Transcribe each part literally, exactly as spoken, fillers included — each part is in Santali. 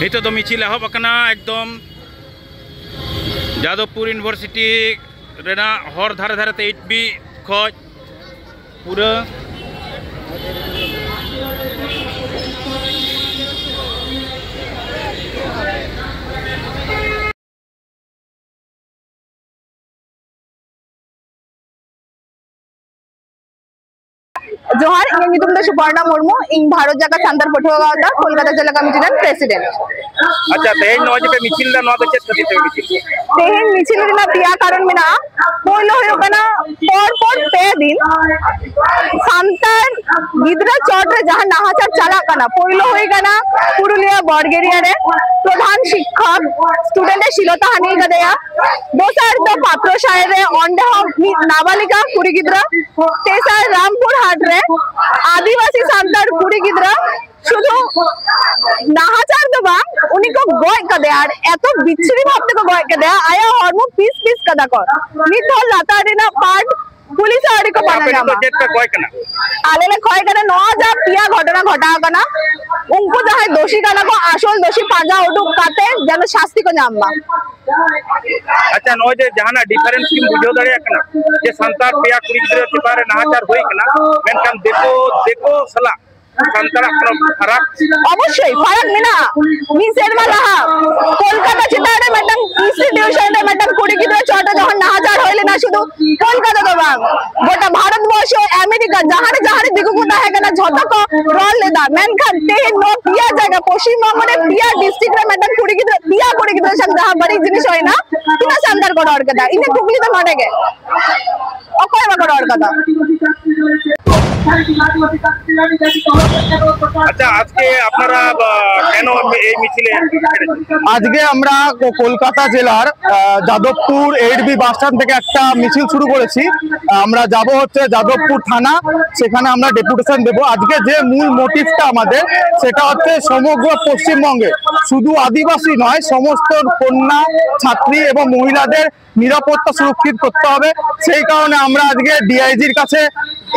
ᱱᱤᱛᱚᱜ ᱫᱚ ᱢᱤᱪᱷᱤᱞ ᱮᱦᱚᱵ ᱟᱠᱟᱱᱟ ᱮᱠᱫᱚᱢ ᱡᱟᱫᱚᱵᱽᱯᱩᱨ ᱤᱭᱩᱱᱤᱵᱷᱟᱨᱥᱤᱴᱤ ᱨᱮᱱᱟᱜ ᱦᱚᱨ ᱫᱷᱟᱨᱮ ᱫᱷᱟᱨᱮ ᱛᱮ ᱮᱭᱤᱴ ᱵᱤ ᱠᱷᱚᱡ ᱯᱩᱨᱟᱹ᱾ ᱡᱚᱦᱟᱨ, ᱤᱧᱟᱹᱜ ᱧᱩᱛᱩᱢ ᱫᱚ ᱥᱩᱯᱚᱨᱬᱟ ᱢᱩᱨᱢᱩ᱾ ᱤᱧ ᱵᱷᱟᱨᱚᱛ ᱡᱟᱠᱟᱛ ᱥᱟᱱᱛᱟᱲ ᱯᱟᱹᱴᱷᱩᱣᱟᱹ ᱜᱟᱶᱛᱟ ᱠᱳᱞᱠᱟᱛᱟ ᱡᱮᱞᱟ ᱠᱚᱢᱤᱴᱤ ᱨᱮᱱ ᱯᱨᱮᱥᱤᱰᱮᱱᱴ᱾ ᱟᱪᱪᱷᱟ, ᱛᱮᱦᱮᱧ ᱱᱚᱜᱼᱚᱭ ᱡᱮ ᱯᱮ ᱢᱤᱪᱷᱤᱞ ᱫᱟ, ᱱᱚᱣᱟ ᱫᱚ ᱪᱮᱫ ᱠᱷᱟᱹᱛᱤᱨ ᱛᱮ ᱯᱮ ᱢᱤᱪᱷᱤᱞ? ᱛᱮᱦᱮᱧ ᱢᱤᱪᱷᱤᱞ ᱨᱮᱱᱟᱜ ᱯᱮᱭᱟ ᱠᱟᱨᱚᱱ ᱢᱮᱱᱟᱜᱼᱟ᱾ ᱯᱳᱭᱞᱳ ᱦᱩᱭᱩᱜ ᱠᱟᱱᱟ, ᱯᱚᱨ ᱯᱚᱨ ᱯᱮ ᱫᱤᱱ ᱥᱟᱱᱛᱟᱲ ᱜᱤᱫᱽᱨᱟᱹ ᱪᱚᱴ ᱨᱮ ᱡᱟᱦᱟᱸ ᱱᱟᱦᱟᱪᱟᱨ ᱪᱟᱞᱟᱜ ᱠᱟᱱᱟ, ᱯᱳᱭᱞᱳ ᱦᱩᱭ ᱠᱟᱱᱟ ᱯᱩᱨᱩᱞᱤᱭᱟᱹ ᱵᱚᱲᱜᱮᱨᱤᱭᱟ ᱨᱮ, ᱯᱨᱚᱫᱷᱟᱱ ᱥᱤᱠᱠᱷᱚᱠ ᱥᱴᱩᱰᱮᱱᱴ ᱮ ᱥᱤᱞᱚᱛᱟ ᱦᱟᱹᱱᱤ ᱠᱟᱫᱮᱭᱟ᱾ ᱫᱚᱥᱟᱨ ᱫᱚ ᱯᱟᱯᱨᱚᱥᱟᱭ ᱨᱮ, ᱚᱸᱰᱮ ᱦᱚᱸ ᱢᱤᱫ ᱱᱟᱵᱟᱞᱤᱠᱟ ᱠᱩᱲᱤ ᱜᱤᱫᱽᱨᱟᱹ᱾ ᱛᱮᱥᱟᱨ ᱨᱟᱢᱯᱩᱨ ᱦᱟᱴ ᱨᱮ ᱟᱹᱫᱤᱵᱟᱹᱥᱤ ᱥᱟᱱᱛᱟᱲ ᱠᱩᱲᱤ ᱜᱤᱫᱽᱨᱟᱹ, ᱥᱩᱫᱷᱩ ᱱᱟᱦᱟᱪᱟᱨ ᱫᱚ ᱵᱟᱝ, ᱩᱱᱤ ᱠᱚ ᱜᱚᱡ ᱠᱟᱫᱮᱭᱟ ᱟᱨ ᱮᱛᱚ ᱵᱤᱪᱷᱤᱨᱤ ᱵᱷᱟᱵ ᱛᱮᱠᱚ ᱜᱚᱡ ᱠᱟᱫᱮᱭᱟ, ᱟᱭᱟᱜ ᱦᱚᱲᱢᱚ ᱯᱤᱥ ᱯᱤᱥ ᱠᱟᱫᱟ ᱠᱚ᱾ ᱱᱤᱛ ᱦᱚᱸ ᱞᱟᱛᱟᱨ ᱨᱮᱱᱟᱜ ᱯᱟᱨᱴ ᱯᱩᱞᱤᱥ ᱟᱹᱣᱨᱤ ᱠᱚ ᱯᱟᱸᱡᱟ ᱟᱯᱮ ᱧᱟᱢᱟ᱾ ᱱᱤᱛᱚᱜ ᱪᱮᱫ ᱯᱮ ᱠᱚᱭ ᱠᱟᱱᱟ? ᱟᱞᱮ ᱞᱮ ᱠᱷᱚᱭ ᱠᱟᱱᱟ ᱱᱚᱣᱟ ᱡᱟ ᱯᱮᱭᱟ ᱜᱷᱚᱴᱚᱱᱟ ᱜᱷᱚᱴᱟᱣ ᱠᱟᱱᱟ, ᱩᱱᱠᱩ ᱡᱟᱦᱟᱸᱭ ᱫᱳᱥᱤ ᱠᱟᱱᱟ ᱠᱚ, ᱟᱥᱚᱞ ᱫᱳᱥᱤ ᱯᱟᱸᱡᱟ ᱩᱰᱩᱠ ᱠᱟᱛᱮ ᱡᱮᱱᱚ ᱥᱟᱥᱛᱤ ᱠᱚ ᱧᱟᱢ ᱢᱟ᱾ ᱟᱪᱪᱷᱟ, ᱱᱚᱜᱼᱚᱭ ᱡᱮ ᱡᱟᱦᱟᱱᱟᱜ ᱰᱤᱯᱷᱟᱨᱮᱱᱥ ᱠᱤᱢ ᱵᱩᱡᱷᱟᱹᱣ ᱫᱟᱲᱮᱭᱟᱜ ᱠᱟᱱᱟ ᱡᱮ ᱥᱟᱱᱛᱟᱲ ᱯᱮᱭᱟ ᱠᱩᱲᱤ ᱜᱤᱫᱽᱨᱟᱹ ᱪᱮᱛᱟᱱ ᱨᱮ ᱱᱟᱦᱟᱪᱟᱨ ᱦᱩᱭ ᱠᱟᱱᱟ, ᱢᱮᱱᱠᱷᱟᱱ ᱫᱤᱠᱩ, ᱫᱤᱠᱩ ᱥᱟᱞᱟᱜ ᱥᱟᱱᱛᱟᱲᱟᱜ ᱠᱳᱱᱳ ᱯᱷᱟᱨᱟᱠ? ᱚᱵᱚᱥᱥᱳᱭ ᱯᱷᱟᱨᱟᱠ ᱢᱮᱱᱟᱜᱼᱟ᱾ ᱢᱤᱫ ᱥᱮᱨᱢᱟ ᱞᱟᱦᱟ ᱠᱳᱞᱠᱟᱛᱟ ᱪᱮᱛᱟᱱ ᱨᱮ ᱢᱤᱫᱴᱟᱝ ᱤᱱᱥᱴᱤᱴᱤᱭᱩᱥᱚᱱ ᱨᱮ ᱢᱤᱫᱴᱟᱝ ᱠᱩᱲᱤ ᱜᱤᱫᱽᱨᱟᱹ ᱪᱚᱴ ᱨᱮ ᱡᱚᱠᱷᱚᱱ ᱱᱟᱦᱟᱪᱟᱨ ᱦᱩᱭ ᱞᱮᱱᱟ, ᱥᱩᱫᱷᱩ ᱠᱳᱞᱠᱟᱛᱟ ᱫᱚ ᱵᱟᱝ, ᱜᱚᱴᱟ ᱵᱷᱟᱨᱚᱛ ᱵᱚᱨᱥᱚ, ᱟᱢᱮᱨᱤᱠᱟ, ᱡᱟᱦᱟᱸ ᱨᱮ ᱡᱟᱦᱟᱸ ᱨᱮ ᱫᱤᱠᱩ ᱠᱚ ᱛᱟᱦᱮᱸ ᱠᱟᱱᱟ, ᱡᱷᱚᱛᱚ ᱠᱚ ᱨᱚᱲ ᱞᱮᱫᱟ᱾ ᱢᱮᱱᱠᱷᱟᱱ ᱛᱮᱦᱮᱧ ᱱᱚᱣᱟ ᱯᱮᱭᱟ ᱡᱟᱭᱜᱟ, ᱯᱚᱥᱪᱤᱢ ᱵᱚᱝᱜᱚ ᱨᱮ ᱯᱮᱭᱟ ᱰᱤᱥᱴᱨᱤᱠᱴ ᱨᱮ ᱢᱤᱫᱴᱟᱝ ᱠᱩᱲᱤ ᱜᱤᱫᱽᱨᱟᱹ, ᱯᱮᱭᱟ ᱠᱩᱲᱤ ᱜᱤᱫᱽᱨᱟᱹ ᱥᱟᱶ ᱡᱟᱦᱟᱸ ᱵᱟᱹᱲᱤᱡ ᱡᱤᱱᱤᱥ ᱦᱩᱭᱱᱟ, ᱛᱤᱱᱟᱹᱜ ᱥᱟᱱᱛᱟᱲ ᱠᱚ ᱨᱚᱲ ᱠᱮᱫᱟ? ᱤᱧᱟᱹᱜ ᱠᱩᱠᱞᱤ ᱫᱚ ᱱᱚᱰᱮ ᱜᱮ, ᱚᱠᱚᱭ ᱵᱟᱠᱚ ᱨᱚᱲ ᱠᱟᱫᱟ? আচ্ছা, আজকে আপনারা, আহ, কেন এই মিছিলে ছেড়েছেন? আজকে আমরা কো-, কলকাতা জেলার, আহ, Jadavpur eight B bus stand থেকে একটা মিছিল শুরু করেছি। আমরা যাব হচ্ছে যাদবপুর থানা, সেখানে আমরা ডেপুটেশন দেব। আজকে যে মূল মোটিভটা আমাদের, সেটা হচ্ছে সমগ্র পশ্চিমবঙ্গে শুধু আদিবাসী নয়, সমস্ত কন্যা, ছাত্রী এবং মহিলাদের নিরাপত্তা সুরক্ষিত করতে হবে। সেই কারণে আমরা আজকে ডিআইজির কাছে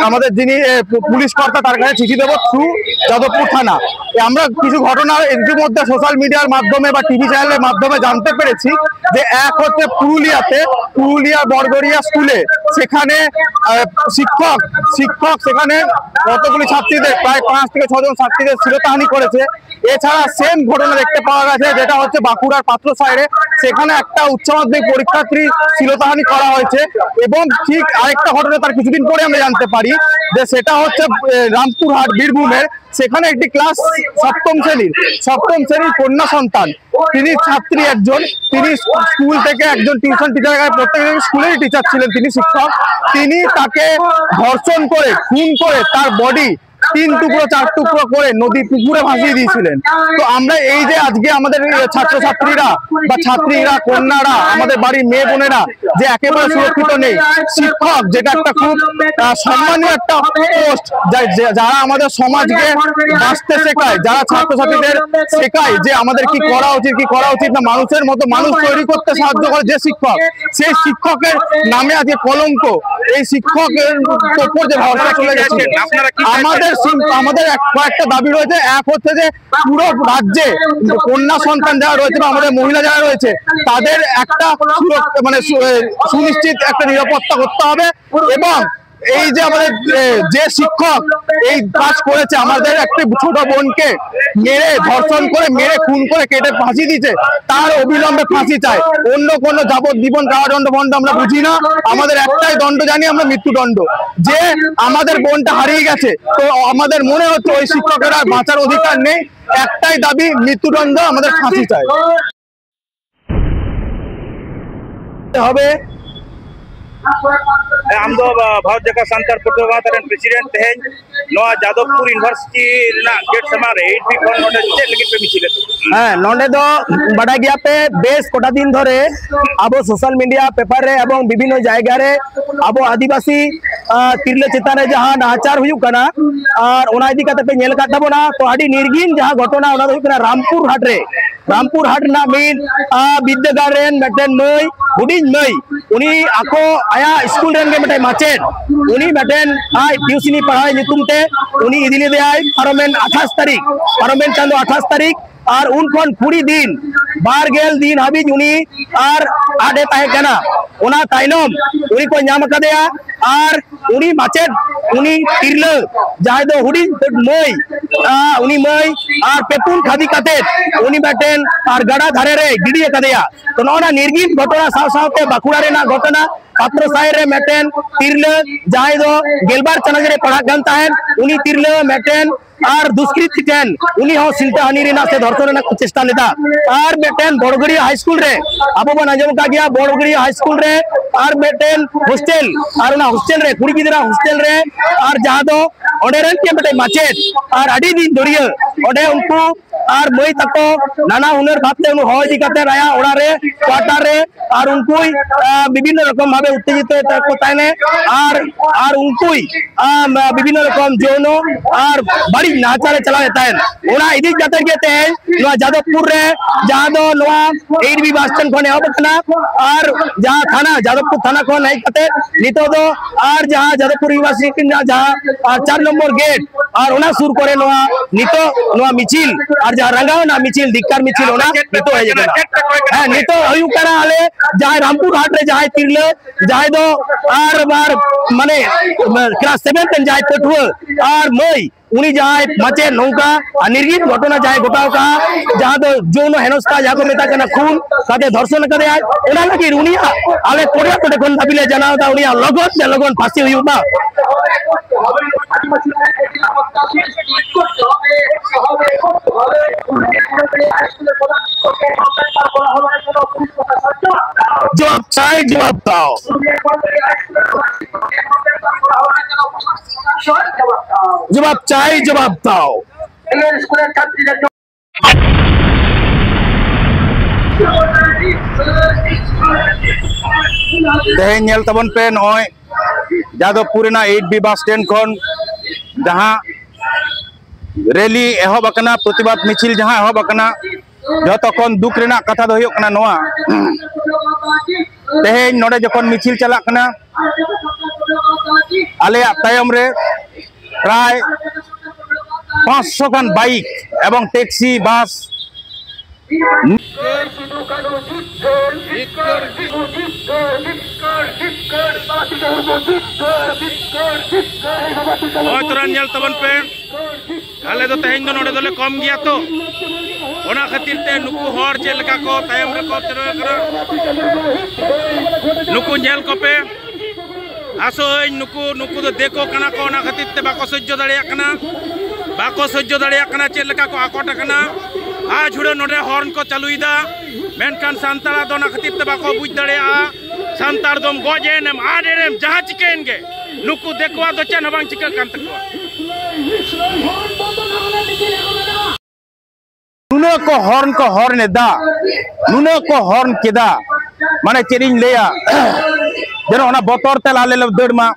আমাদের যিনি এ, পু- পুলিশ কর্তা, তার কাছে চিঠি দেবো থ্রু যাদবপুর থানা। এ, আমরা কিছু ঘটনা ইতিমধ্যে সোশ্যাল মিডিয়ার মাধ্যমে বা টিভি চ্যানেলের মাধ্যমে জানতে পেরেছি যে এক হচ্ছে পুরুলিয়াতে, পুরুলিয়া বরগড়িয়া স্কুলে, সেখানে আহ, শিক্ষক শিক্ষক সেখানে কতগুলি ছাত্রীদের, প্রায় পাঁচ থেকে ছজন ছাত্রীদের শ্লীলতাহানি করেছে। এছাড়া সেম ঘটনা দেখতে পাওয়া গেছে, যেটা হচ্ছে বাঁকুড়ার পাত্র সাইডে, সেখানে একটা উচ্চ মাধ্যমিক পরীক্ষার্থী শ্লীলতাহানি করা হয়েছে। এবং ঠিক আরেকটা ঘটনা তার কিছুদিন পরে আমরা জানতে পারি, যে সেটা হচ্ছে এ, রামপুরহাট বীরভূমের, সেখানে একটি ক্লাস সপ্তম শ্রেণীর সপ্তম শ্রেণীর কন্যা সন্তান, তিনি ছাত্রী একজন, তিনি স্কুল থেকে একজন টিউশন টিচার, প্রত্যেক স্কুলেরই টিচার ছিলেন তিনি, শিক্ষক। তিনি তাকে ধর্ষণ করে, খুন করে, তার বডি তিন টুকরো চার টুকরো করে নদী পুকুরে ভাসিয়ে দিয়েছিলেন। তো আমরা এই যে আজকে আমাদের এই ছাত্রছাত্রীরা বা ছাত্রীরা, কন্যারা, আমাদের বাড়ির মেয়ে বোনেরা যে একেবারে সুরক্ষিত নেই, শিক্ষক, যেটা একটা খুব আহ, সম্মানীয় একটা পোস্ট, যারা আমাদের সমাজকে বাঁচতে শেখায়, যারা ছাত্রছাত্রীদের শেখায় যে আমাদের কি করা উচিত, কি করা উচিত না, মানুষের মতো মানুষ তৈরি করতে সাহায্য করে যে শিক্ষক, সেই শিক্ষকের নামে আজকে কলঙ্ক। এই শিক্ষকের উপর যে ভরসা চলে গেছে। আমাদের সিম- আমাদের এক- কয়েকটা দাবি রয়েছে। এক হচ্ছে যে পুরো রাজ্যে কন্যা সন্তান যারা রয়েছে বা আমাদের মহিলা যারা রয়েছে, তাদের একটা সুরক্ষা, মানে সু- এ, সুনিশ্চিত একটা নিরাপত্তা করতে হবে। এবং এই যে আমাদের এ, যে শিক্ষক এই কাজ করেছে, আমাদের একটি ছোট বোনকে মেরে, ধর্ষণ করে, মেরে, খুন করে, কেটে ফাঁসি দিয়েছে, তার অবিলম্বে ফাঁসি চাই। অন্য কোনো যাবজ্জীবন কারাদণ্ড ফণ্ড আমরা বুঝি না। আমাদের একটাই দণ্ড জানি আমরা, মৃত্যুদণ্ড। যে আমাদের বোনটা হারিয়ে গেছে, তো আমাদের মনে হচ্ছে ওই শিক্ষকের আর বাঁচার অধিকার নেই। একটাই দাবি, মৃত্যুদণ্ড, আমাদের ফাঁসি চাই। হবে। ᱟᱢ ᱫᱚ ᱵᱷᱟᱨᱚᱛ ᱡᱟᱠᱟᱛ ᱥᱟᱱᱛᱟᱲ ᱯᱟᱹᱴᱷᱩᱣᱟᱹ ᱜᱟᱶᱛᱟ ᱨᱮᱱ ᱯᱨᱮᱥᱤᱰᱮᱱᱴ, ᱛᱮᱦᱮᱧ ᱱᱚᱣᱟ ᱡᱟᱫᱚᱵᱯᱩᱨ ᱤᱭᱩᱱᱤᱵᱷᱟᱨᱥᱤᱴᱤ ᱨᱮᱱᱟᱜ ᱜᱮᱴ ᱥᱟᱢᱟᱝ ᱨᱮ ᱮᱭᱤᱴ ᱵᱤ ᱠᱷᱚᱱ ᱱᱚᱰᱮ ᱪᱮᱫ ᱞᱟᱹᱜᱤᱫ ᱯᱮ ᱢᱤᱪᱷᱤᱞ ᱮᱫᱟ? ᱦᱮᱸ, ᱱᱚᱰᱮ ᱫᱚ ᱵᱟᱰᱟᱭ ᱜᱮᱭᱟ ᱯᱮ, ᱵᱮᱥ ᱠᱚᱴᱟ ᱫᱤᱱ ᱫᱷᱚᱨᱮ ᱟᱵᱚ ᱥᱳᱥᱟᱞ ᱢᱤᱰᱤᱭᱟ, ᱯᱮᱯᱟᱨ ᱨᱮ ᱮᱵᱚᱝ ᱵᱤᱵᱷᱤᱱᱱᱚ ᱡᱟᱭᱜᱟ ᱨᱮ ᱟᱵᱚ ᱟᱹᱫᱤᱵᱟᱹᱥᱤ, ᱟᱸ, ᱛᱤᱨᱞᱟᱹ ᱪᱮᱛᱟᱱ ᱨᱮ ᱡᱟᱦᱟᱸ ᱱᱟᱦᱟᱪᱟᱨ ᱦᱩᱭᱩᱜ ᱠᱟᱱᱟ, ᱟᱨ ᱚᱱᱟ ᱤᱫᱤ ᱠᱟᱛᱮ ᱯᱮ ᱧᱮᱞ ᱟᱠᱟᱫ ᱛᱟᱵᱚᱱᱟ᱾ ᱛᱚ, ᱟᱹᱰᱤ ᱱᱤᱨᱜᱷᱤᱱ ᱡᱟᱦᱟᱸ ᱜᱷᱚᱴᱚᱱᱟ, ᱚᱱᱟ ᱫᱚ ᱦᱩᱭᱩᱜ ᱠᱟᱱᱟ ᱨᱟᱢᱯᱩᱨ ᱦᱟᱴ ᱨᱮ ᱨᱟᱢᱯᱩᱨ ᱦᱟᱴ ᱨᱮᱱᱟᱜ ᱢᱤᱫ, ᱟ, ᱵᱤᱫᱽᱫᱟᱹᱜᱟᱲ ᱨᱮᱱ ᱢᱤᱫᱴᱮᱱ ᱢᱟᱹᱭ, ᱦᱩᱰᱤᱧ ᱢᱟᱹᱭ, ᱩᱱᱤ ᱟᱠᱚ ᱟᱭᱟᱜ ᱥᱠᱩᱞ ᱨᱮᱱ ᱜᱮ ᱢᱤᱫᱴᱮᱱ ᱢᱟᱪᱮᱫ, ᱩᱱᱤ ᱢᱤᱫᱴᱮᱱ ᱟᱡ ᱴᱤᱭᱩᱥᱤᱱᱤ ᱯᱟᱲᱦᱟᱣ ᱧᱩᱛᱩᱢ ᱛᱮ ᱩᱱᱤ ᱤᱫᱤ ᱞᱮᱫᱮᱭᱟᱭ ᱯᱟᱨᱚᱢᱮᱱ ᱟᱴᱷᱟᱥ ᱛᱟᱹᱨᱤᱠᱷ, ᱯᱟᱨᱚᱢᱮᱱ ᱪᱟᱸᱫᱚ ᱟᱴᱷᱟᱥ ᱛᱟᱹᱨᱤᱠᱷ, ᱟᱨ ᱩᱱ ᱠᱷᱚᱱ ᱠᱩᱲᱤ ᱫᱤᱱ, ᱵᱟᱨ ᱜᱮᱞ ᱫᱤᱱ ᱦᱟᱹᱵᱤᱡ ᱩᱱᱤ ᱟᱨ ᱟᱫ ᱮ ᱛᱟᱦᱮᱸ ᱠᱟᱱᱟ᱾ ᱚᱱᱟ ᱛᱟᱭᱱᱚᱢ ᱩᱱᱤ ᱠᱚ ᱧᱟᱢ ᱟᱠᱟᱫᱮᱭᱟ, ᱟᱨ ᱩᱱᱤ ᱢᱟᱪᱮᱫ, ᱩᱱᱤ ᱛᱤᱨᱞᱟᱹ ᱡᱟᱦᱟᱸᱭ ᱫᱚ ᱦᱩᱰᱤᱧ ᱢᱟᱹᱭ, ᱟ, ᱩᱱᱤ ᱢᱟᱹᱭ ᱟᱨ ᱯᱮ ᱯᱩᱱ ᱠᱷᱟᱫᱤ ᱠᱟᱛᱮ ᱩᱱᱤ ᱢᱤᱫᱴᱮᱱ ᱟᱨ ᱜᱟᱰᱟ ᱫᱷᱟᱨᱮ ᱨᱮ ᱜᱤᱰᱤ ᱟᱠᱟᱫᱮᱭᱟ᱾ ᱛᱚ, ᱱᱚᱜᱼᱚ ᱱᱟ ᱱᱤᱨᱜᱤᱛ ᱜᱷᱚᱴᱚᱱᱟ ᱥᱟᱶ ᱥᱟᱶᱛᱮ ᱵᱟᱸᱠᱩᱲᱟ ᱨᱮᱱᱟᱜ ᱜᱷᱚᱴᱚᱱᱟ, ᱯᱟᱛᱨᱚ ᱥᱟᱭ ᱨᱮ ᱢᱤᱫᱴᱮᱱ ᱛᱤᱨᱞᱟᱹ ᱡᱟᱦᱟᱸᱭ ᱫᱚ ᱜᱮᱞᱵᱟᱨ ᱪᱟᱱᱟᱪ ᱨᱮ ᱯᱟᱲᱦᱟᱜ ᱠᱟᱱ ᱛᱟᱦᱮᱸᱫ, ᱩᱱᱤ ᱛᱤᱨᱞᱟᱹ ᱢᱤᱫᱴᱮᱱ ᱟᱨ ᱫᱩᱥᱠᱨᱤᱛᱤ ᱴᱷᱮᱱ ᱩᱱᱤ ᱦᱚᱸ ᱥᱤᱞᱴᱟᱹ ᱦᱟᱹᱱᱤ ᱨᱮᱱᱟᱜ ᱥᱮ ᱫᱷᱚᱨᱥᱚᱱ ᱨᱮᱱᱟᱜ ᱠᱚ ᱪᱮᱥᱴᱟ ᱞᱮᱫᱟ᱾ ᱟᱨ ᱢᱤᱫᱴᱮᱱ ᱵᱚᱲᱜᱟᱹᱲᱤᱭᱟᱹ ᱦᱟᱭ ᱥᱠᱩᱞ ᱨᱮ, ᱟᱵᱚ ᱵᱚᱱ ᱟᱸᱡᱚᱢ ᱟᱠᱟᱫ ᱜᱮᱭᱟ, ᱵᱚᱲᱜᱟᱹᱲᱤᱭᱟᱹ ᱦᱟᱭ ᱥᱠᱩᱞ ᱨᱮ ᱟᱨ ᱢᱤᱫᱴᱮᱱ ᱦᱳᱥᱴᱮᱞ, ᱟᱨ ᱚᱱᱟ ᱦᱳᱥᱴᱮᱞ ᱨᱮ, ᱠᱩᱲᱤ ᱜᱤᱫᱽᱨᱟᱹ ᱦᱳᱥᱴᱮᱞ ᱨᱮ, ᱟᱨ ᱡᱟᱦᱟᱸ ᱫᱚ ᱚᱸᱰᱮ ᱨᱮᱱ ᱜᱮ ᱢᱤᱫᱴᱮᱱ ᱢᱟᱪᱮᱫ, ᱟᱨ ᱟᱹᱰᱤ ᱫᱤᱱ ᱫᱷᱩᱨᱭᱟᱹ ᱚᱸᱰᱮ ᱩᱱᱠᱩ ᱟᱨ ᱢᱟᱹᱭ ᱛᱟᱠᱚ ᱱᱟᱱᱟ ᱦᱩᱱᱟᱹᱨ ᱵᱷᱟᱵᱛᱮ ᱩᱱᱤ ᱦᱚᱦᱚ ᱤᱫᱤ ᱠᱟᱛᱮ ᱟᱭᱟᱜ ᱚᱲᱟᱜ ᱨᱮ, ᱠᱣᱟᱴᱟᱨ ᱨᱮ, ᱟᱨ ᱩᱱᱠᱩᱭ, ᱟ, ᱵᱤᱵᱷᱤᱱᱱᱚ ᱨᱚᱠᱚᱢ ᱵᱷᱟᱵᱮ ᱩᱛᱛᱮᱡᱤᱛ ᱠᱚ ᱛᱟᱦᱮᱱᱟ, ᱟᱨ, ᱟᱨ ᱩᱱᱠᱩᱭ, ᱟ, ᱵᱤᱵᱷᱤᱱᱱᱚ ᱨᱚᱠᱚᱢ ᱡᱳᱣᱱᱚ ᱟᱨ ᱵᱟᱹᱲᱤᱡ ᱱᱟᱦᱟᱪᱟᱨᱮ ᱪᱟᱞᱟᱣᱮᱫ ᱛᱟᱦᱮᱸᱫ᱾ ᱚᱱᱟ ᱤᱫᱤ ᱠᱟᱛᱮ ᱜᱮ ᱛᱮᱦᱮᱧ ᱱᱚᱣᱟ ᱡᱟᱫᱚᱵᱯᱩᱨ ᱨᱮ, ᱡᱟᱦᱟᱸ ᱫᱚ ᱱᱚᱣᱟ ᱮᱭᱤᱴ ᱵᱤ ᱵᱟᱥ ᱥᱴᱮᱱᱰ ᱠᱷᱚᱱ ᱮᱦᱚᱵ ᱟᱠᱟᱱᱟ, ᱟᱨ ᱡᱟᱦᱟᱸ ᱛᱷᱟᱱᱟ, ᱡᱟᱫᱚᱵᱯᱩᱨ ᱛᱷᱟᱱᱟ ᱠᱷᱚᱱ ᱦᱮᱡ ᱠᱟᱛᱮ ᱱᱤᱛᱚᱜ ᱫᱚ ᱟᱨ ᱡᱟᱦᱟᱸ ᱡᱟᱫᱚᱵᱯᱩᱨ ᱤᱭᱩᱱᱤᱵᱷᱟᱨᱥᱤᱴᱤ ᱨᱮᱱᱟᱜ ᱡᱟᱦᱟᱸ, ᱟᱨ ᱪᱟᱨ ᱱᱚᱢᱵᱚᱨ ᱜᱮᱴ, ᱟᱨ ᱚᱱᱟ ᱥᱩᱨ ᱠᱚᱨᱮ ᱱᱚᱣᱟ ᱱᱤᱛᱚᱜ ᱱᱚᱣᱟ ᱢᱤᱪᱷᱤᱞ, ᱟᱨ ᱡᱟᱦᱟᱸ ᱨᱟᱸᱜᱟᱣᱱᱟ ᱢᱤᱪᱷᱤᱞ, ᱫᱷᱤᱠᱠᱟᱨ ᱢᱤᱪᱷᱤᱞ, ᱚᱱᱟ ᱱᱤᱛᱚᱜ ᱦᱮᱡ ᱟᱠᱟᱱᱟ᱾ ᱦᱮᱸ, ᱱᱤᱛᱚᱜ ᱦᱩᱭᱩᱜ ᱠᱟᱱᱟ ᱟᱞᱮ ᱡᱟᱦᱟᱸᱭ ᱨᱟᱢᱯᱩᱨ ᱦᱟᱴ ᱨᱮ ᱡᱟᱦᱟᱸᱭ ᱛᱤᱨᱞᱟᱹ, ᱡᱟᱦᱟᱸᱭ ᱫᱚ ᱟᱨ, ᱟᱨ ᱢᱟᱱᱮ ᱠᱞᱟᱥ ᱥᱮᱵᱷᱮᱱ ᱨᱮᱱ ᱡᱟᱦᱟᱸᱭ ᱯᱟᱹᱴᱷᱩᱣᱟᱹ ᱟᱨ ᱢᱟᱹᱭ, ᱩᱱᱤ ᱡᱟᱦᱟᱸᱭ ᱢᱟᱪᱮᱫ ᱱᱚᱝᱠᱟ ᱟᱨ ᱱᱤᱨᱜᱤᱛ ᱜᱷᱚᱴᱚᱱᱟ ᱡᱟᱦᱟᱸᱭ ᱜᱷᱚᱴᱟᱣ ᱠᱟᱜᱼᱟ, ᱡᱟᱦᱟᱸ ᱫᱚ ᱡᱳᱣᱱᱚ ᱦᱮᱱᱚᱥᱛᱟ ᱡᱟᱦᱟᱸ ᱠᱚ ᱢᱮᱛᱟᱜ ᱠᱟᱱᱟ ᱠᱷᱩᱱ, ᱠᱟᱛᱮ ᱫᱷᱚᱨᱥᱚᱱ ᱠᱟᱫᱮᱭᱟᱭ, ᱚᱱᱟ ᱞᱟᱹᱜᱤᱫ ᱩᱱᱤᱭᱟᱜ ᱟᱞᱮ ᱠᱚᱲᱟ ᱠᱚᱴᱷᱮᱱ ᱠᱷᱚᱱ ᱫᱟᱹᱵᱤ ᱞᱮ ᱡᱟᱱᱟᱣ ᱮᱫᱟ, ᱩᱱᱤᱭᱟᱜ ᱞᱚᱜᱚᱱ ᱛᱮ ᱞᱚᱜᱚᱱ ᱯᱷᱟᱸᱥᱤ ᱦᱩᱭᱩᱜ ᱢᱟ᱾ ᱡᱚᱵᱟᱵ ᱪᱟᱭ, ᱡᱚᱵᱟᱵ ᱫᱟᱣ᱾ ᱡᱚᱵᱟᱵ ᱪᱟᱭ, ᱡᱚᱵᱟᱵ ᱫᱟᱣ᱾ ᱛᱮᱦᱮᱧ ᱧᱮᱞ ᱛᱟᱵᱚᱱ ᱯᱮ, ᱱᱚᱜᱼᱚᱭ ᱡᱟᱫᱚᱵᱯᱩᱨ ᱨᱮᱱᱟᱜ ᱮᱭᱤᱴ ᱵᱤ ᱵᱟᱥ ᱥᱴᱮᱱᱰ ᱠᱷᱚᱱ ᱡᱟᱦᱟᱸ ᱨᱮᱞᱤ ᱮᱦᱚᱵ ᱟᱠᱟᱱᱟ, ᱯᱨᱚᱛᱤᱵᱟᱫ ᱢᱤᱪᱷᱤᱞ ᱡᱟᱦᱟᱸ ᱮᱦᱚᱵ ᱟᱠᱟᱱᱟ, ᱡᱚᱛᱚ ᱠᱷᱚᱱ ᱫᱩᱠ ᱨᱮᱱᱟᱜ ᱠᱟᱛᱷᱟ ᱫᱚ ᱦᱩᱭᱩᱜ ᱠᱟᱱᱟ ᱱᱚᱣᱟ, ᱛᱮᱦᱮᱧ ᱱᱚᱰᱮ ᱡᱚᱠᱷᱚᱱ ᱢᱤᱪᱷᱤᱞ ᱪᱟᱞᱟᱜ ᱠᱟᱱᱟ, ᱟᱞᱮᱭᱟᱜ ᱛᱟᱭᱚᱢ ᱨᱮ ᱯᱨᱟᱭ ᱯᱟᱸᱪᱥᱚ ᱜᱟᱱ ᱵᱟᱭᱤᱠ ᱮᱵᱚᱝ ᱴᱮᱠᱥᱤ, ᱵᱟᱥ ᱱᱚᱜᱼᱚᱭ ᱛᱚᱨᱟ ᱧᱮᱞ ᱛᱟᱵᱚᱱ ᱯᱮ, ᱟᱞᱮ ᱫᱚ ᱛᱮᱦᱮᱧ ᱫᱚ ᱱᱚᱰᱮ ᱫᱚᱞᱮ ᱠᱚᱢ ᱜᱮᱭᱟ ᱛᱚ, ᱚᱱᱟ ᱠᱷᱟᱹᱛᱤᱨ ᱛᱮ ᱱᱩᱠᱩ ᱦᱚᱲ ᱪᱮᱫ ᱞᱮᱠᱟ ᱠᱚ ᱛᱟᱭᱚᱢ ᱨᱮᱠᱚ ᱛᱤᱨᱟᱹ ᱟᱠᱟᱱᱟ, ᱱᱩᱠᱩ ᱧᱮᱞ ᱠᱚᱯᱮ᱾ ᱟᱥᱚᱜ ᱟᱹᱧ ᱱᱩᱠᱩ, ᱱᱩᱠᱩ ᱫᱚ ᱫᱮᱠᱳ ᱠᱟᱱᱟ ᱠᱚ, ᱚᱱᱟ ᱠᱷᱟᱹᱛᱤᱨ ᱛᱮ ᱵᱟᱠᱚ ᱥᱚᱡᱽᱡᱚ ᱫᱟᱲᱮᱭᱟᱜ ᱠᱟᱱᱟ, ᱵᱟᱠᱚ ᱥᱚᱡᱽᱡᱚ ᱫᱟᱲᱮᱭᱟᱜ ᱠᱟᱱᱟ ᱪᱮᱫ ᱞᱮᱠᱟ ᱠᱚ ᱟᱠᱚᱴ ᱟᱠᱟᱱᱟ᱾ ᱟᱨ ᱡᱷᱩᱲᱟᱹ ᱱᱚᱰᱮ ᱦᱚᱨᱱ ᱠᱚ ᱪᱟᱹᱞᱩᱭᱮᱫᱟ, ᱢᱮᱱᱠᱷᱟᱱ ᱥᱟᱱᱛᱟᱲᱟᱜ ᱫᱚ ᱚᱱᱟ ᱠᱷᱟᱹᱛᱤᱨ ᱛᱮ ᱵᱟᱠᱚ ᱵᱩᱡᱽ ᱫᱟᱲᱮᱭᱟᱜᱼᱟ᱾ ᱥᱟᱱᱛᱟᱲ ᱫᱚᱢ ᱜᱚᱡ ᱮᱱᱮᱢ, ᱟᱫ ᱮᱱᱮᱢ, ᱡᱟᱦᱟᱸ ᱪᱤᱠᱟᱹᱭᱮᱱ ᱜᱮ, ᱱᱩᱠᱩ ᱫᱮᱠᱳᱣᱟᱜ ᱫᱚ ᱪᱮᱫ ᱦᱚᱸ ᱵᱟᱝ ᱪᱤᱠᱟᱹᱜ ᱠᱟᱱ ᱛᱟᱠᱚᱣᱟ᱾ ᱱᱩᱱᱟᱹᱜ ᱠᱚ ᱦᱚᱨᱱ ᱠᱚ ᱦᱚᱨᱱ ᱮᱫᱟ, ᱱᱩᱱᱟᱹᱜ ᱠᱚ ᱦᱚᱨᱱ ᱠᱮᱫᱟ, ᱢᱟᱱᱮ ᱪᱮᱫ ᱤᱧ ᱞᱟᱹᱭᱟ, ᱡᱮᱱᱚ ᱚᱱᱟ ᱵᱚᱛᱚᱨ ᱛᱮ ᱟᱞᱮ ᱞᱮ ᱫᱟᱹᱲ ᱢᱟ᱾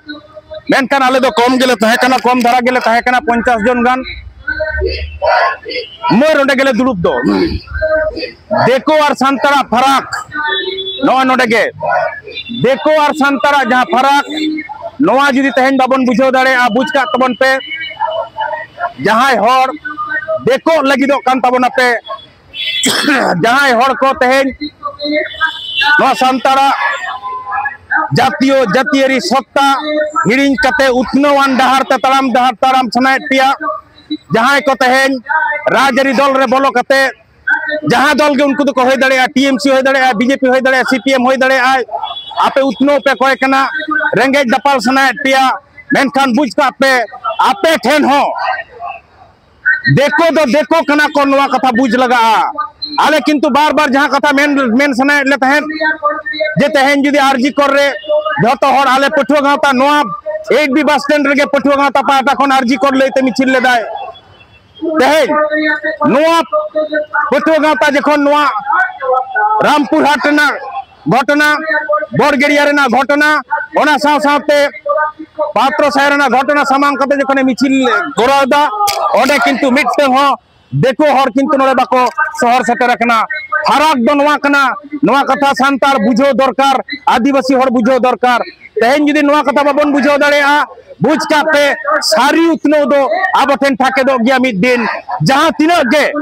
ᱢᱮᱱᱠᱷᱟᱱ ᱟᱞᱮ ᱫᱚ ᱠᱚᱢ ᱜᱮᱞᱮ ᱛᱟᱦᱮᱸ ᱠᱟᱱᱟ, ᱠᱚᱢ ᱫᱷᱟᱨᱟ ᱜᱮᱞᱮ ᱛᱟᱦᱮᱸ ᱠᱟᱱᱟ, ᱯᱚᱧᱪᱟᱥ ᱡᱚᱱ ᱜᱟᱱ᱾ ᱢᱟᱹᱨ ᱚᱸᱰᱮ ᱜᱮᱞᱮ ᱫᱩᱲᱩᱵ ᱫᱚ᱾ ᱫᱤᱠᱩ ᱟᱨ ᱥᱟᱱᱛᱟᱲᱟᱜ ᱯᱷᱟᱨᱟᱠ ᱱᱚᱜᱼᱚᱭ ᱱᱚᱰᱮ ᱜᱮ᱾ ᱫᱤᱠᱩ ᱟᱨ ᱥᱟᱱᱛᱟᱲᱟᱜ ᱡᱟᱦᱟᱸ ᱯᱷᱟᱨᱟᱠ, ᱱᱚᱣᱟ ᱡᱩᱫᱤ ᱛᱮᱦᱮᱧ ᱵᱟᱵᱚᱱ ᱵᱩᱡᱷᱟᱹᱣ ᱫᱟᱲᱮᱭᱟᱜᱼᱟ, ᱵᱩᱡᱽ ᱠᱟᱜ ᱛᱟᱵᱚᱱ ᱯᱮ, ᱡᱟᱦᱟᱸᱭ ᱦᱚᱲ ᱫᱤᱠᱩᱜ ᱞᱟᱹᱜᱤᱫᱚᱜ ᱠᱟᱱ ᱛᱟᱵᱚᱱᱟ ᱯᱮ, ᱡᱟᱦᱟᱸᱭ ᱦᱚᱲ ᱠᱚ ᱛᱮᱦᱮᱧ ᱱᱚᱣᱟ ᱥᱟᱱᱛᱟᱲᱟᱜ ᱡᱟᱛᱤᱭᱚ ᱡᱟᱹᱛᱤᱭᱟᱹᱨᱤ ᱥᱚᱛᱛᱟ ᱦᱤᱲᱤᱧ ᱠᱟᱛᱮ ᱩᱛᱱᱟᱹᱣᱟᱱ ᱰᱟᱦᱟᱨ ᱛᱮ ᱛᱟᱲᱟᱢ ᱰᱟᱦᱟᱨ ᱛᱟᱲᱟᱢ ᱥᱟᱱᱟᱭᱮᱫ ᱯᱮᱭᱟ, ᱡᱟᱦᱟᱸᱭ ᱠᱚ ᱛᱮᱦᱮᱧ ᱨᱟᱡᱽᱟᱹᱨᱤ ᱫᱚᱞ ᱨᱮ ᱵᱚᱞᱚ ᱠᱟᱛᱮ ᱡᱟᱦᱟᱸ ᱫᱚᱞ ᱜᱮ ᱩᱱᱠᱩ ᱫᱚᱠᱚ ᱦᱩᱭ ᱫᱟᱲᱮᱭᱟᱜᱼᱟ, ᱴᱤ ᱮᱢ ᱥᱤ ᱦᱩᱭ ᱫᱟᱲᱮᱭᱟᱜᱼᱟ, ᱵᱤ ᱡᱮ ᱯᱤ ᱦᱩᱭ ᱫᱟᱲᱮᱭᱟᱜᱼᱟ, ᱥᱤ ᱯᱤ ᱮᱢ ᱦᱩᱭ ᱫᱟᱲᱮᱭᱟᱜᱼᱟ, ᱟᱯᱮ ᱩᱛᱱᱟᱹᱣ ᱯᱮ ᱠᱚᱭ ᱠᱟᱱᱟ, ᱨᱮᱸᱜᱮᱡ ᱫᱟᱯᱟᱞ ᱥᱟᱱᱟᱭᱮᱫ ᱯᱮᱭᱟ, ᱢᱮᱱᱠᱷᱟᱱ ᱵᱩᱡᱽ ᱠᱟᱜ ᱯᱮ, ᱟᱯᱮ ᱴᱷᱮᱱ ᱦᱚᱸ ᱫᱤᱠᱩ ᱫᱚ ᱫᱤᱠᱩ ᱠᱟᱱᱟ ᱠᱚ, ᱱᱚᱣᱟ ᱠᱟᱛᱷᱟ ᱵᱩᱡᱽ ᱞᱟᱜᱟᱜᱼᱟ᱾ ᱟᱞᱮ ᱠᱤᱱᱛᱩ ᱵᱟᱨ ᱵᱟᱨ ᱡᱟᱦᱟᱸ ᱠᱟᱛᱷᱟ ᱢᱮᱱ, ᱢᱮᱱ ᱥᱟᱱᱟᱭᱮᱫ ᱞᱮ ᱛᱟᱦᱮᱸᱫ, ᱡᱮ ᱛᱮᱦᱮᱧ ᱡᱩᱫᱤ ᱟᱨ ᱡᱤ ᱠᱚᱨ ᱨᱮ ᱡᱷᱚᱛᱚ ᱦᱚᱲ ᱟᱞᱮ ᱯᱟᱹᱴᱷᱩᱣᱟᱹ ᱜᱟᱶᱛᱟ ᱱᱚᱣᱟ ᱮᱭᱤᱴ ᱵᱤ ᱵᱟᱥ ᱥᱴᱮᱱᱰ ᱨᱮᱜᱮ ᱯᱟᱹᱴᱷᱩᱣᱟᱹ ᱜᱟᱶᱛᱟ ᱯᱟᱦᱴᱟ ᱠᱷᱚᱱ ᱟᱨ ᱡᱤ ᱠᱚᱨ ᱞᱟᱹᱭᱛᱮ ᱢᱤᱪᱷᱤᱞ ᱞᱮᱫᱟᱭ᱾ ᱛᱮᱦᱮᱧ ᱱᱚᱣᱟ ᱯᱟᱹᱴᱷᱩᱣᱟᱹ ᱜᱟᱶᱛᱟ ᱡᱚᱠᱷᱚᱱ ᱱᱚᱣᱟ ᱨᱟᱢᱯᱩᱨ ᱦᱟᱴ ᱨᱮᱱᱟᱜ ᱜᱷᱚᱴᱚᱱᱟ, ᱵᱚᱲᱜᱮᱲᱤᱭᱟ ᱨᱮᱱᱟᱜ ᱜᱷᱚᱴᱚᱱᱟ, ᱚᱱᱟ ᱥᱟᱶ ᱥᱟᱶᱛᱮ ᱯᱟᱛᱨᱚ ᱥᱟᱭ ᱨᱮᱱᱟᱜ ᱜᱷᱚᱴᱚᱱᱟ ᱥᱟᱢᱟᱝ ᱠᱟᱛᱮ ᱡᱚᱠᱷᱚᱱᱮ ᱢᱤᱪᱷᱤᱞ ᱠᱚᱨᱟᱣ ᱮᱫᱟ, ᱚᱸᱰᱮ ᱠᱤᱱᱛᱩ ᱢᱤᱫᱴᱟᱝ ᱦᱚᱸ ᱫᱤᱠᱩ ᱦᱚᱲ ᱠᱤᱱᱛᱩ ᱱᱚᱰᱮ ᱵᱟᱠᱚ ᱥᱚᱦᱚᱨ ᱥᱮᱴᱮᱨ ᱟᱠᱟᱱᱟ᱾ ᱯᱷᱟᱨᱟᱠ ᱫᱚ ᱱᱚᱣᱟ ᱠᱟᱱᱟ, ᱱᱚᱣᱟ ᱠᱟᱛᱷᱟ ᱥᱟᱱᱛᱟᱲ ᱵᱩᱡᱷᱟᱹᱣ ᱫᱚᱨᱠᱟᱨ, ᱟᱹᱫᱤᱵᱟᱹᱥᱤ ᱦᱚᱲ ᱵᱩᱡᱷᱟᱹᱣ ᱫᱚᱨᱠᱟᱨ᱾ ᱛᱮᱦᱮᱧ ᱡᱩᱫᱤ ᱱᱚᱣᱟ ᱠᱟᱛᱷᱟ ᱵᱟᱵᱚᱱ ᱵᱩᱡᱷᱟᱹᱣ ᱫᱟᱲᱮᱭᱟᱜᱼᱟ, ᱵᱩᱡᱽ ᱠᱟᱜ ᱯᱮ, ᱥᱟᱹᱨᱤ ᱩᱛᱱᱟᱹᱣ ᱫᱚ ᱟᱵᱚ ᱴᱷᱮᱱ ᱴᱷᱟᱠᱮᱫᱚᱜ ᱜᱮᱭᱟ ᱢᱤᱫ ᱫᱤᱱ᱾ ᱡᱟᱦᱟᱸ ᱛᱤᱱᱟᱹᱜ ᱜᱮ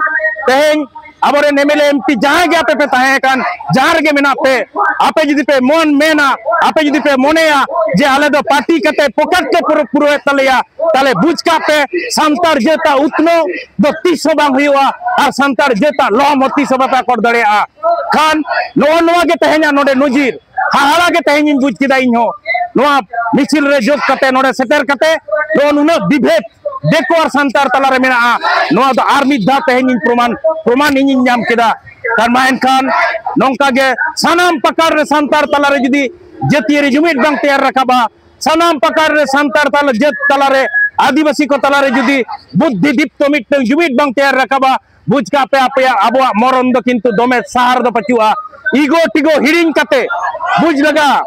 ᱛᱮᱦᱮᱧ ᱟᱵᱚᱨᱮᱱ M L A, M P ᱡᱟᱦᱟᱸᱭ ᱜᱮ ᱟᱯᱮ ᱯᱮ ᱛᱟᱦᱮᱸ ᱟᱠᱟᱱ, ᱡᱟᱦᱟᱸ ᱨᱮᱜᱮ ᱢᱮᱱᱟᱜ ᱯᱮ, ᱟᱯᱮ ᱡᱩᱫᱤ ᱯᱮ ᱢᱚᱱ ᱢᱮᱱᱟ, ᱟᱯᱮ ᱡᱩᱫᱤ ᱯᱮ ᱢᱚᱱᱮᱭᱟ ᱡᱮ ᱟᱞᱮ ᱫᱚ ᱯᱟᱨᱴᱤ ᱠᱟᱛᱮ ᱯᱚᱠᱮᱴ ᱞᱮ ᱯᱩᱨᱟᱹ-, ᱯᱩᱨᱟᱹᱣᱮᱫ ᱛᱟᱞᱮᱭᱟ, ᱛᱟᱦᱞᱮ ᱵᱩᱡᱽ ᱠᱟᱜ ᱯᱮ, ᱥᱟᱱᱛᱟᱲ ᱡᱟᱹᱛᱟᱜ ᱩᱛᱱᱟᱹᱣ ᱫᱚ ᱛᱤᱥ ᱦᱚᱸ ᱵᱟᱝ ᱦᱩᱭᱩᱜᱼᱟ, ᱟᱨ ᱥᱟᱱᱛᱟᱲ ᱡᱟᱹᱛᱟᱜ ᱞᱚᱦᱚᱢ ᱦᱚᱸ ᱛᱤᱥ ᱦᱚᱸ ᱵᱟᱯᱮ ᱟᱠᱚᱴ ᱫᱟᱲᱮᱭᱟᱜᱼᱟ᱾ ᱠᱷᱟᱱ ᱱᱚᱜᱼᱚ ᱱᱚᱣᱟ ᱜᱮ ᱛᱮᱦᱮᱧᱟᱜ ᱱᱚᱰᱮ ᱱᱚᱡᱤᱨ, ᱦᱟᱦᱟᱲᱟ ᱜᱮ ᱛᱮᱦᱮᱧ ᱤᱧ ᱵᱩᱡᱽ ᱠᱮᱫᱟ ᱤᱧ ᱦᱚᱸ᱾ ᱱᱚᱣᱟ ᱢᱤᱪᱷᱤᱞ ᱨᱮ ᱡᱳᱜᱽ ᱠᱟᱛᱮ, ᱱᱚᱰᱮ ᱥᱮᱴᱮᱨ ᱠᱟᱛᱮ ᱱᱚᱜᱼᱚ ᱱᱩᱱᱟᱹᱜ ᱵᱤᱵᱷᱮᱫ ᱫᱤᱠᱩ ᱟᱨ ᱥᱟᱱᱛᱟᱲ ᱛᱟᱞᱟᱨᱮ ᱢᱮᱱᱟᱜᱼᱟ, ᱱᱚᱣᱟ ᱫᱚ ᱟᱨ ᱢᱤᱫ ᱫᱷᱟᱣ ᱛᱮᱦᱮᱧ ᱤᱧ ᱯᱨᱚᱢᱟᱱ, ᱯᱨᱚᱢᱟᱱ ᱤᱧᱤᱧ ᱧᱟᱢ ᱠᱮᱫᱟ᱾ ᱛᱟᱨ ᱢᱟ ᱮᱱᱠᱷᱟᱱ ᱱᱚᱝᱠᱟ ᱜᱮ ᱥᱟᱱᱟᱢ ᱯᱟᱠᱟᱲ ᱨᱮ ᱥᱟᱱᱛᱟᱲ ᱛᱟᱞᱟᱨᱮ ᱡᱩᱫᱤ ᱡᱟᱹᱛᱤᱭᱟᱹᱨᱤ ᱡᱩᱢᱤᱫ ᱵᱟᱝ ᱛᱮᱭᱟᱨ ᱨᱟᱠᱟᱵᱼᱟ, ᱥᱟᱱᱟᱢ ᱯᱟᱠᱟᱲ ᱨᱮ ᱥᱟᱱᱛᱟᱲ ᱛᱟᱞᱟ, ᱡᱟᱹᱛ ᱛᱟᱞᱟᱨᱮ, ᱟᱹᱫᱤᱵᱟᱹᱥᱤ ᱠᱚ ᱛᱟᱞᱟᱨᱮ ᱡᱩᱫᱤ ᱵᱩᱫᱽᱫᱷᱤ ᱫᱤᱯᱛᱚ ᱢᱤᱫᱴᱟᱝ ᱡᱩᱢᱤᱫ ᱵᱟᱝ ᱛᱮᱭᱟᱨ ᱨᱟᱠᱟᱵᱼᱟ, ᱵᱩᱡᱽ ᱠᱟᱜ ᱯᱮ, ᱟᱯᱮᱭᱟᱜ, ᱟᱵᱚᱣᱟᱜ ᱢᱚᱨᱚᱱ ᱫᱚ ᱠᱤᱱᱛᱩ ᱫᱚᱢᱮ ᱥᱟᱦᱟᱨ ᱫᱚ ᱯᱟᱹᱪᱩᱜᱼᱟ᱾ ᱤᱜᱳ ᱴᱤᱜᱳ ᱦᱤᱲᱤᱧ ᱠᱟᱛᱮ ᱵᱩᱡᱽ ᱞᱟᱜᱟᱜᱼᱟ,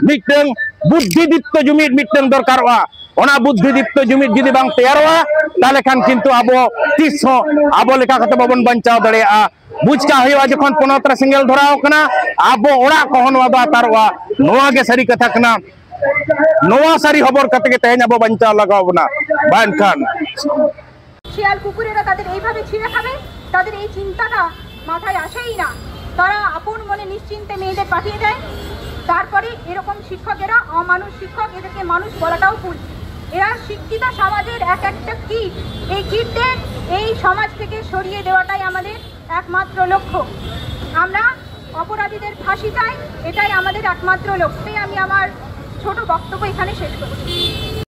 ᱢᱤᱫᱴᱟᱝ ᱵᱩᱫᱽᱫᱷᱤ ᱫᱤᱯᱛᱚ ᱡᱩᱢᱤᱫ ᱢᱤᱫᱴᱟᱝ ᱫᱚᱨᱠᱟᱨᱚᱜᱼᱟ᱾ ᱚᱱᱟ ᱵᱩᱫᱽᱫᱷᱤ ᱫᱤᱯᱛᱚ ᱡᱩᱢᱤᱫ ᱡᱩᱫᱤ ᱵᱟᱝ ᱛᱮᱭᱟᱨᱚᱜᱼᱟ, ᱛᱟᱦᱚᱞᱮ ᱠᱷᱟᱱ ᱠᱤᱱᱛᱩ ᱟᱵᱚ ᱛᱤᱥ ᱦᱚᱸ ᱟᱵᱚ ᱞᱮᱠᱟ ᱠᱟᱛᱮ ᱵᱟᱵᱚᱱ ᱵᱟᱧᱪᱟᱣ ᱫᱟᱲᱮᱭᱟᱜᱼᱟ᱾ ᱵᱩᱡᱽ ᱠᱟᱜ ᱦᱩᱭᱩᱜᱼᱟ, ᱡᱚᱠᱷᱚᱱ ᱯᱚᱱᱚᱛ ᱨᱮ ᱥᱮᱸᱜᱮᱞ ᱫᱷᱚᱨᱟᱣ ᱠᱟᱱᱟ, ᱟᱵᱚ ᱚᱲᱟᱜ ᱠᱚᱦᱚᱸ ᱱᱚᱣᱟ ᱫᱚ ᱟᱛᱟᱨᱚᱜᱼᱟ᱾ ᱱᱚᱣᱟ ᱜᱮ ᱥᱟᱹᱨᱤ ᱠᱟᱛᱷᱟ ᱠᱟᱱᱟ᱾ ᱱᱚᱣᱟ ᱥᱟᱹᱨᱤ ᱦᱚᱵᱚᱨ ᱠᱟᱛᱮ ᱜᱮ ᱛᱮᱦᱮᱧ ᱟᱵᱚ ᱵᱟᱧᱪᱟᱣ ᱞᱟᱜᱟᱣ ᱵᱚᱱᱟ᱾ ᱵᱟᱝᱠᱷᱟᱱ শিয়াল কুকুরেরা তাদের এইভাবে ছিঁড়ে খাবে, তাদের এই চিন্তাটা মাথায় আসেই না। তারা আপন মনে নিশ্চিন্তে মেয়েদের পাঠিয়ে দেয়। তারপরে এরকম শিক্ষকেরা অমানুষ শিক্ষক, এদেরকে মানুষ বলাটাও ভুল। এরা শিক্ষিত সমাজের এক একটা কীট। এই কীটদের এই সমাজ থেকে সরিয়ে দেওয়াটাই আমাদের একমাত্র লক্ষ্য। আমরা অপরাধীদের ফাঁসি চাই, এটাই আমাদের একমাত্র লক্ষ্য। আমি আমার ছোট বক্তব্য এখানে শেষ করছি।